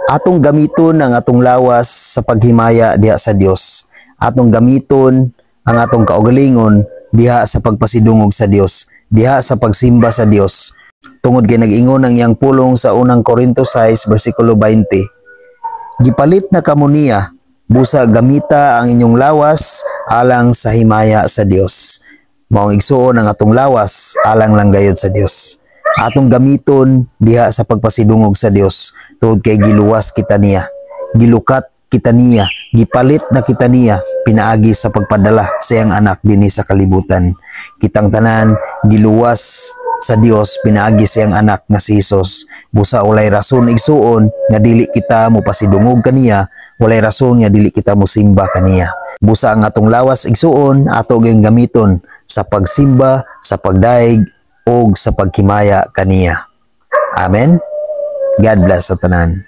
Atong gamiton ang atong lawas sa paghimaya diha sa Dios. Atong gamiton ang atong kaugalingon diha sa pagpasidungog sa Dios, diha sa pagsimba sa Dios. Tungod kay nag-ingon ang iyang pulong sa Unang Korinto 6 bersikulo 20. Gipalit na kamo niya, busa gamita ang inyong lawas alang sa himaya sa Dios. Maong, igsuon, ang atong lawas alang lang gayod sa Dios. Atong gamiton diha sa pagpasidungog sa Dios tungod kay giluwas kita niya. Gilukat kita niya, gipalit na kita niya pinaagi sa pagpadala sa iyang anak dinhi sa kalibutan. Kitang tanan giluwas sa Dios pinaagi sa iyang anak nga si Jesus. Busa walay rason, igsuon, nga dili kita mo pasidungog kaniya, walay rason nga dili kita mo simba kaniya. Busa ang atong lawas, igsuon, ato gyud gamiton sa pagsimba, sa pagdayeg ug sa paghimaya kaniya. Amen. God bless sa tanan.